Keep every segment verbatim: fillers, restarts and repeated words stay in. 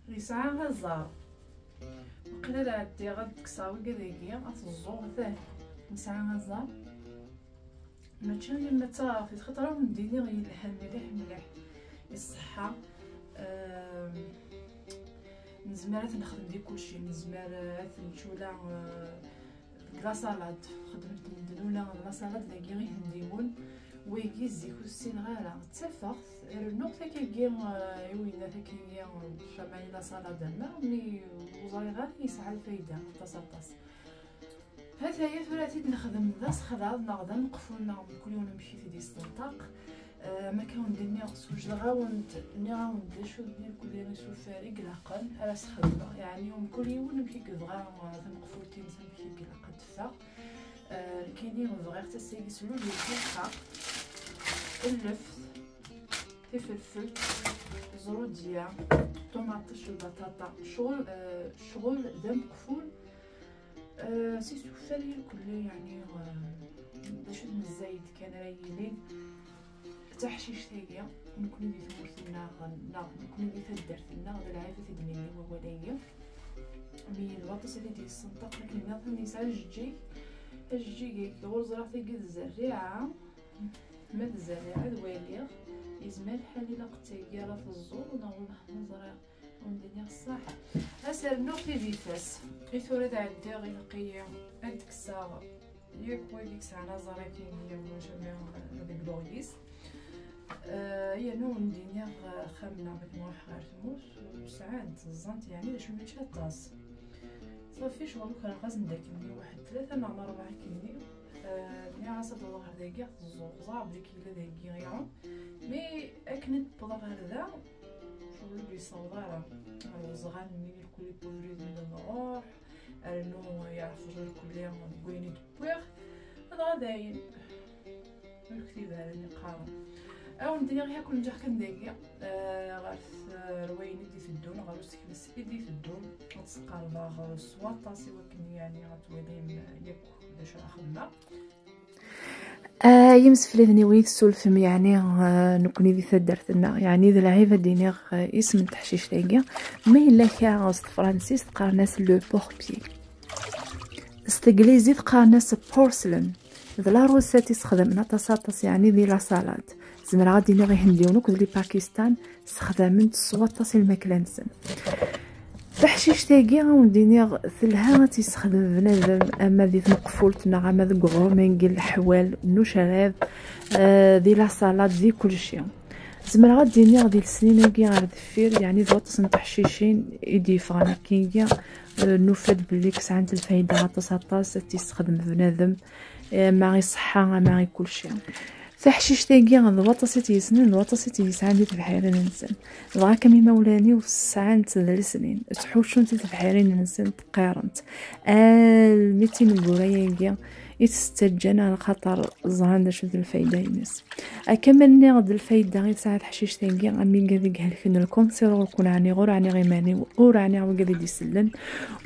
Yesɛa aẓar. Waqila ad ɛeddiɣ ad d-kkseɣ wigad-agi, ad teẓẓuɣ atan. Yesɛa aẓar. Mačči yemma d taɣaɣt, xaṭer ad wen-d-iniɣ yelha mliḥ mliḥ i ṣṣeḥḥa. Ehm, nezmer ad t-nexdem di kulci, nezmer, eh, ad t-nečč ula, eh, deg la salade. Xedmen-t medden ula d la salade dagi ihendiwen. Wigi zik ur ssineɣ ara, d tafeɣt, rnuɣ takagi, eh, i winna takagi, eh, camaï la salade ama, mi ur ẓriɣ ara yesɛa lfayda aṭas aṭas. Hataya tura ad t-id-nexdem d asexlaḍ neɣ d ameqful neɣ mkul yiwen amek i t-id-yessenṭaq. Eh, ma kan wen-d-nniɣ, swejdeɣ-awen-d, nniɣ-awen-d d acu n irkelli isufar i ilaqen ara sxedmeɣ, yeɛni mkul yiwen amek i yebɣa, eh, tameqfult-ines amek i ilaq ad teffeɣ. Eh, nekkini bɣiɣ tasa-agi s lujil tiqa, lleft, tifelfelt, ẓrudya, ṭumaṭic, lbaṭaṭa, ccɣel, eh, ccɣel d ameqful. Eh, s isufar irkelli, yeɛni, eh, d acu n zzayed kan ara yilin. Taḥcict-agi, nekkni di tmurt-nneɣ, neɣ nekkni di taddart-nneɣ, d lɛib ad t-id-nini wawal-agi. Mi d waṭas ad t-id-yessenṭaq, akken nniɣ-ten yesɛa ajeǧǧig. Ajeǧǧig-agi, ur ẓriɣ tagi d zerriɛa. Ma d zerriɛa ad waliɣ, yezmer lḥal ilaq d tagi ara teẓẓuḍ, neɣ wellah ma ẓriɣ. Ur d-iniɣ ṣṣeḥ. Ad s-rnuɣ tibifas. I tura ad ɛeddiɣ, ilaq-iyi ad d-kkseɣ yakk wagi yesɛan aẓar akin, maca deg luɣyis. Eh, yerna ur d-iniɣ, eh, axxam-nneɣ mi nruḥ ɣer tmurt, ur sɛant, ẓẓant, yeɛni d acu mačči aṭas. Ṣafi, ccɣel ukreɣ-asen-d akken-nni waḥed tlata neɣ rebɛa akken-nni. Eh, nniɣ-as ad d-awḍeɣ ɣer dagi, ad t-ẓẓuɣ, ẓriɣ belli yella dagi iɣer. Mi akken i d-wwḍeɣ ɣer da, ur d-yessaweḍ ara. Ɣer weẓɣal-nni irkelli n ubrid mi d-nruḥ, rnu yeɛfeẓ irkelli deg wayen i d-wwiɣ. Dɣa dayen, ur ktib ara iqqaren. Ad wen-d-iniɣ yakk nǧaḥ kan dagi, eh, ɣer terwayin i d-iteddun, ɣer usekles i d-iteddun, ad tt-qerbeɣ s waṭas i wakken, yeɛni, ad twalim yakk d acu ara xedmeɣ. Ah, imsefliden-iw i tessulfem, yeɛni, ah, nekkni di taddart-nneɣ, yeɛni d lɛib ad d-iniɣ, ah, isem n teḥcict-agi, ma yella kra s tefransist qqaren-as le porpier. S teglizit qqaren-as porcelain. D la recette i sexdamen aṭas aṭas, yeɛni di la salade. Zemreɣ ad d-iniɣ ihendiwen akked li Pakistan sexdamen-tt s waṭas i lmakla-nsen. Taḥcict-agi, ad wen-d-iniɣ, telha ad tt-yessexdem bnadem, ama di tmeqfult neɣ ama deg uɣrum-agi n leḥwal, n ucerrab, eh, di la salade, di kulci. Zemreɣ ad d-iniɣ di lesnin-agi ɣer deffir, yeɛni d waṭas n teḥcicin i d-yeffɣen akkagi, eh, nufa-d belli sɛant lfayda aṭas aṭas, ad tt-yessexdem bnadem, eh, ama i ṣṣeḥḥa, ama i kulci. Taḥcict-agi d waṭas i tt-yessnen, d waṭas i tt-yesɛan di tebḥirin-nsen. Dɣa akka imawlan-iw sɛan-tt d lesnin, ttḥuccun-tt i tebḥirin-nsen, qqaren-tt. Almi d tineggura-agi i tt-ttaǧǧan, ala xaṭer ẓran d acu d lfayda-ines. Akka ma nniɣ-d lfayda i tesɛa teḥcict-agi, am wigad i ihelken lkanṣir, ur ken-ɛniɣ, ur ɛniɣ iman-iw, ur ɛniɣ wigad i d-isellen,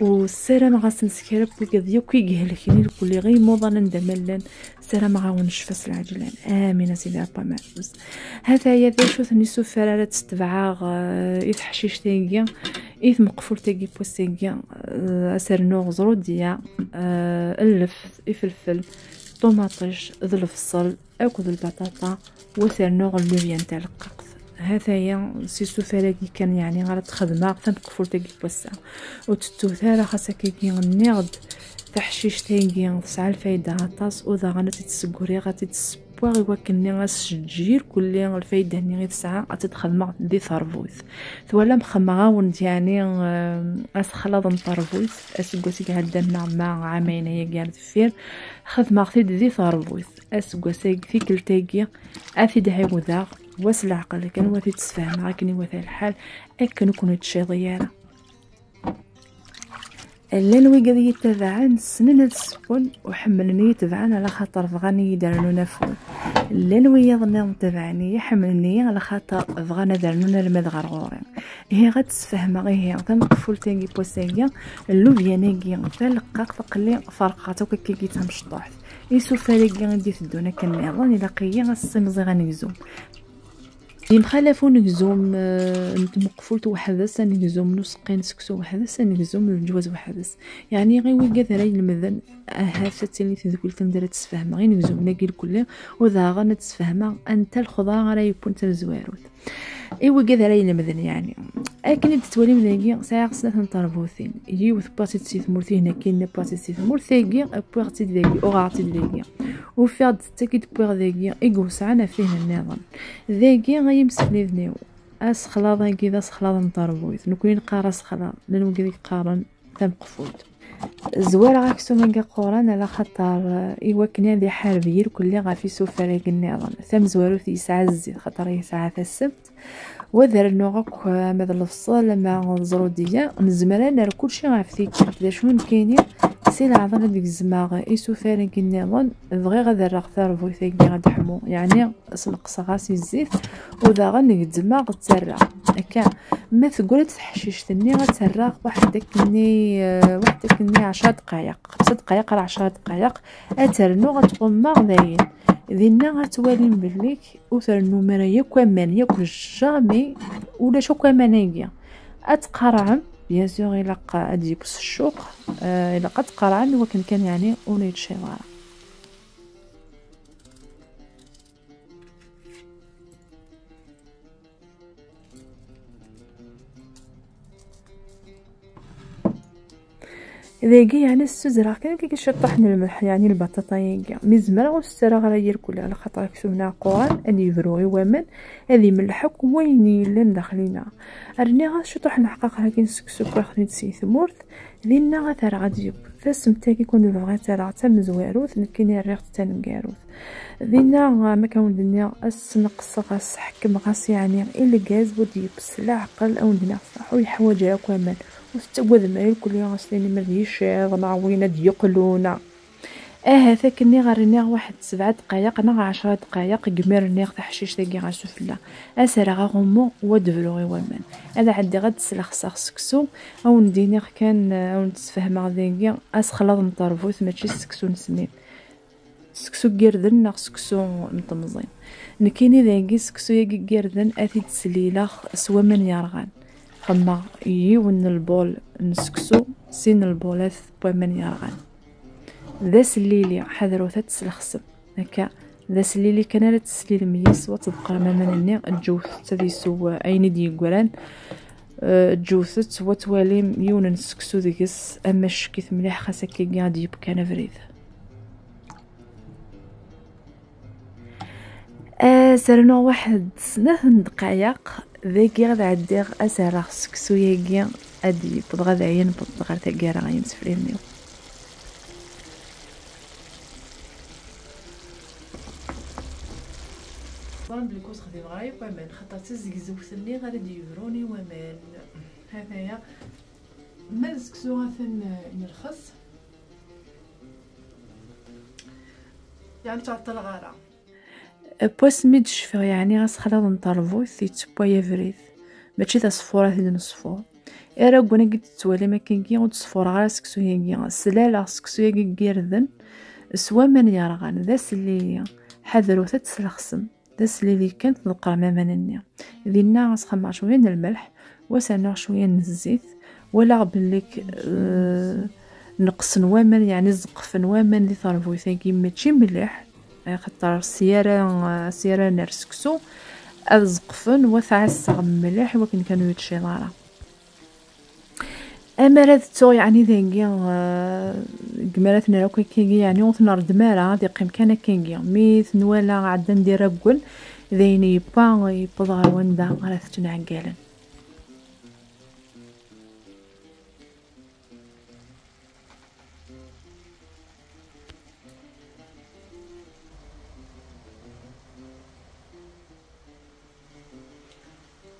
u ssarameɣ-asen s kra n wigad yakk i ihelken irkelli ɣer imuḍan anda ma llan, ssarameɣ-awen ccfa s lɛeǧlan. Amin a Sidi Ṛebbi ameɛbus. Hataya d acu-ten isufar ara d-ssetbeɛeɣ, eh, i teḥcict-agi, i tmeqfult-agi n wass-agi, eh, ad s-rnuɣ ẓrudya, eh, lleft, ifelfel, ṭumaṭic, d lebṣel, akked lbaṭaṭa, u ad s-rnuɣ llebyan taleqqaqt. Hataya s isufar-agi kan, yeɛni, ara d-xedmeɣ tameqfult-agi n wass-a. Ur tettut ara, xas akkagi nniɣ-d, taḥcict-agi tesɛa lfayda aṭas, u daɣen ad tt-id-sseggriɣ, ad tt-id-ssewweɣ i wakken-nni ad s-teǧǧ irkelli lfayda-nni i tesɛa, ad tt-id-xedmeɣ di terbut. Twalam, xedmeɣ-awen-d, yeɛni, eh, asexlaḍ n terbut, aseggas i iɛeddan neɣ ma ɛamayen-agi ar deffir, xedmeɣ-t-id di terbut. Aseggas-agi, tikkelt-agi, ad t-id-ɛiwdeɣ, wa s leɛqel kan, wa t-id-sfehmeɣ akken iwata lḥal, akken ur ken-ittciḍi ara. Llan wigad i yi-ttabaɛen, ssnen ad ssewwen, u ḥemmlen i yi-tebɛen, ala xaṭer bɣan i yi-d-rnun afud. Llan wiyaḍ nniḍen ttabaɛen-iyi, ḥemmlen-iyi, ala xaṭer bɣan ad rnun almad ɣer ɣur-i. Ihi ad d-sfehmeɣ, ihi, tameqfult-agi n wass-agi, llubyan-agi taleqqaqt, aql-i ferqeɣ-tt akk akkagi d tamecṭuḥt. Isufar-agi i d-iteddun akken nniḍen, ilaq-iyi ad s-simẓiɣ anegzum. Yemxalaf unegzum, eh, n tmeqfult weḥd-s, anegzum n useqqi n seksu weḥd-s, anegzum n leǧwaz weḥd-s. Yeɛni, i wigad ara ilemden, ahat ad tili tedwilt anda ara tt-sfehmeɣ inegzumen-agi lkulli, u daɣen ad tt-sfehmeɣ anta lxeḍra ara yewwin tamezwarut. I wigad ara ilemden, yeɛni. Akken i d-tettwalim dagi, sɛiɣ snat n terbutin. Yiwet wwiɣ-tt-id si tmurt-ihin akkin, wwiɣ-tt-id si tmurt-agi, wwiɣ-tt-id dagi, uɣeɣ-tt-id dagi. Ufiɣ-d tettak i d-wwiɣ dagi, i iwesɛen ɣef tihin nniḍen. Dagi, ay imsefliden-iw, asexlaḍ-agi d asexlaḍ n terbuyt. Nekkni neqqar asexlaḍ, llan wigad i yeqqaren tameqfult. Zwareɣ aksum-agi aquran, ala xaṭer, eh, i wakken ad iḥareb yir kulli ɣef isufar-agi nniḍen. Tamezwarut yesɛa zzit, xaṭer yesɛa tasemt. Wa ad rnuɣ akk, eh, ama d lebṣel, ama d ẓrudiya, nezmer ad nerr kulci ɣef tikkelt. D acu nekkini, si leɛḍil ad gezmeɣ isufar-agi nniḍen, bɣiɣ ad rreɣ tarbuyt-agi ad teḥmu. Yeɛni, sneqseɣ-as i zzit, u daɣen gezzmeɣ, ttarraɣ. Akka, ma teggra-d teḥcict-nni, ad tt-rreɣ waḥed akkenni, eh, waḥed akkenni ɛecra dqayeq, xemsa dqayeq ar ɛecra dqayeq, ad tt-rnuɣ, ad tt-ɣummeɣ dayen. Dinna ad twalim belli ur trennum ara yakk aman, yakk, jamais ulac akk aman-agi. Ad tqerɛem, bien sûr, ilaq ad d-yewwes ccuq, eh, ilaq ad tqerɛem i wakken kan, yeɛni, ur yeččiḍ ara. Dagi, yeɛni, ssuzreɣ kan akka ciṭṭaḥ n lmelḥ, yeɛni, lbaṭaṭa-agi. Mi zemreɣ ur s-ttarraɣ ara yirkul, ala xaṭer aksum-nni aquran ad yebru i waman, ad imelleḥ akk wayen yellan daxel-ina. Rniɣ-as ciṭṭaḥ n leḥqaqer-agi n seksu, wwiɣ-ten-id si tmurt, dinna ad t-rreɣ ad d-yeww. Tasemt-agi kan bɣiɣ ad tt-rreɣ d tamezwarut, nekkini rriɣ-tt d taneggarut. Dinna, am akka wen-d-nniɣ, ad sneqseɣ, ad sḥekmeɣ, ad s-yeɛni i lgaz, wa d-yewwes s leɛqel, ad wen-d-nniɣ ṣṣeḥ, ur yeḥwaǧ ara akk aman. Ur tettagadem ara irkelli, ad s-tinim ad yiciḍ, neɣ win ad d-yeqlu, neɣ ahat akken i ɣer rniɣ waḥed sebɛa dqayeq neɣ ɛecra dqayeq, deg mi rniɣ taḥcict-agi ɣer sufella. Ad s-rreɣ aɣummu, wa d-bruɣ i waman. Ad ɛeddiɣ ad d-slexseɣ seksu, ad wen-d-iniɣ kan, ad wen-d-sfehmeɣ dagi, asexlaḍ n terbut, mačči s seksu n ssnin. Seksu n yirden neɣ seksu n temẓin. Nekkini dagi, seksu-agi n yirden ad t-id-slileɣ s waman yerɣan. Xemmeɣ yiwen n lbul n seksu, sin lbulat n waman yerɣan. D asellili, ḥadrut ad teslexsem. Akka, d asellili kan ara teslilem yis, wa tḍeqqrem aman-nni, ǧǧewt-t ad isew ayen i d-yeggran. Eh, ǧǧewt-t, wa twalim yiwen n seksu deg-s, ama ccek-it mliḥ, xas akkagi ad d-yeww kan abrid. Ad s-rnuɣ waḥed snat n ddqayeq, dagi ad ɛeddiɣ ad s-rreɣ seksu-yagi ad d-yewweḍ, ɣad ɛyan, wwḍeɣ ɣer taggara, ay imsefliden-iw. Ẓran belli ur xdimeɣ ara akk aman, xaṭer d tazegzewt-nni ara d-yebrun i waman. Hataya, ma d seksu atan, eh, nerxes, yeɛni ur ttɛeṭṭileɣ ara. N wasmi d-cfiɣ, yeɛni, asexlaḍ n terbut yettewway abrid, mačči d aṣeffur ad t-id-neṣfur. Iraggen-agi d-tettwalim akkagi, ur d-ṣeffureɣ ara seksu-yagi. Slaleɣ seksu-yagi n yirden s waman yerɣan, d asellili. Ḥadrut ad teslexsem, d asellili kan, tḍeqqrem aman-nni. Dinna ad s-xemmeɣ cwiya n lmelḥ, wa s-rnuɣ cwiya n zzit. Walaɣ belli k-, eh, neqsen waman, yeɛni zeqqfen waman di terbuyt-agi, mačči mliḥ, axaṭer sya ara, sya ara nerr seksu, ad zeqqfen, wa ad t-ɛasseɣ mliḥ i wakken kan ur yeččiḍ ara. Amar ad ttuɣ, yeɛni, dagi, eh, deg mi ara t-nerr akk akkagi, yeɛni, ur t-nreddem ara, ad iqqim kan akkagi. Mi t-nwala ɛeddan-d iraggen, d ayen yewwa, yewweḍ ɣer wanda ara t-ttnɛeggalen.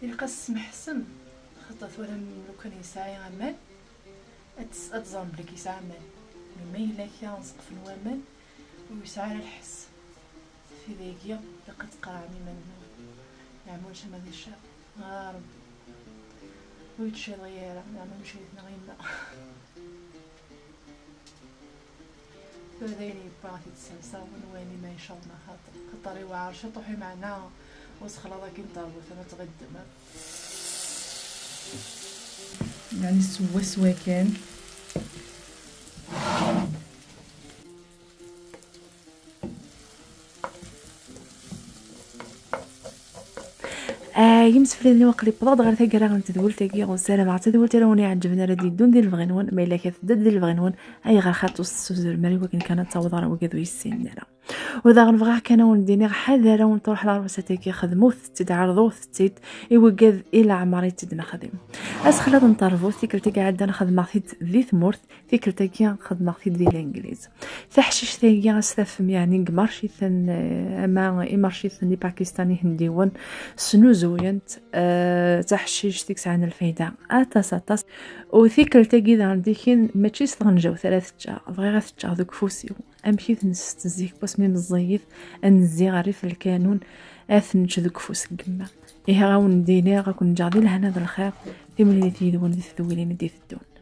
Ilaq ad s-tesmeḥsem, xaṭer twalam lukan yesɛa aman, ad tes-, ad teẓrem belli yesɛa aman. Mi ma yella kra n zzqef n waman ur yesɛi ara lḥess, fi dagi ilaq ad tqerɛem iman-nwen. Yeɛmul cama di ccer, a Rebbi. Ur yettciḍi ara, yeɛmul mecayet-nneɣ yemma. Tura d ayen yewwa ad t-id-ssemsawen, wayen i ma icaḍen axaṭer. Axaṭer iweɛer ciṭuḥ, imeɛna Sexlaḍ akin terbut ama tɣiddem. Yeɛni swaswa kan. Ah, imsefliden-iw, aql-i wwḍeɣ-d ɣer taggara n tedwilt-agi, ur ssarameɣ d tadwilt ara wen-iɛeǧben ara d-yeddun di lebɣi-nwen, ma yella ka tedda-d di lebɣi-nwen, ayɣer xaṭi ur s-tessuzurem ara i wakken kan ad taweḍ ɣer wigad ur yessinen ara. U daɣen bɣiɣ kan ad wen-d-iniɣ, ḥader ad wen-truḥ lɣerwasat-agi, xedmet-tt-id, ɛerḍet-tt-id i wigad i leɛmer i tt-id-nexdim. Asexlaḍ n terbut, tikkelt i iɛeddan xedmeɣ-t-id di tmurt, tikkelt-agi xedmeɣ-t-id di Langliz. Taḥcict-agi ad s-tafem, yeɛni, deg imarciten, eh, ama imarciten ipakistan, ihendiwen, snuzuyen-tt, eh, d taḥcict i yesɛan lfayda aṭas, aṭas. U tikkelt-agi daɣen dikin, mačči s tɣenjawt ara teččeɣ, bɣiɣ ad teččeɣ deg ufus-iw. Amek i ten-nsett zik n wasmi meẓẓiyit, ad nezzi ɣer rrif n lkanun, ad ten-nečč deg ufus n yemma. Ihi, ad wen-d-iniɣ, ad ken-ǧǧeɣ di lehna d lxir, timlilit yid-wen di tedwilin i d-iteddun.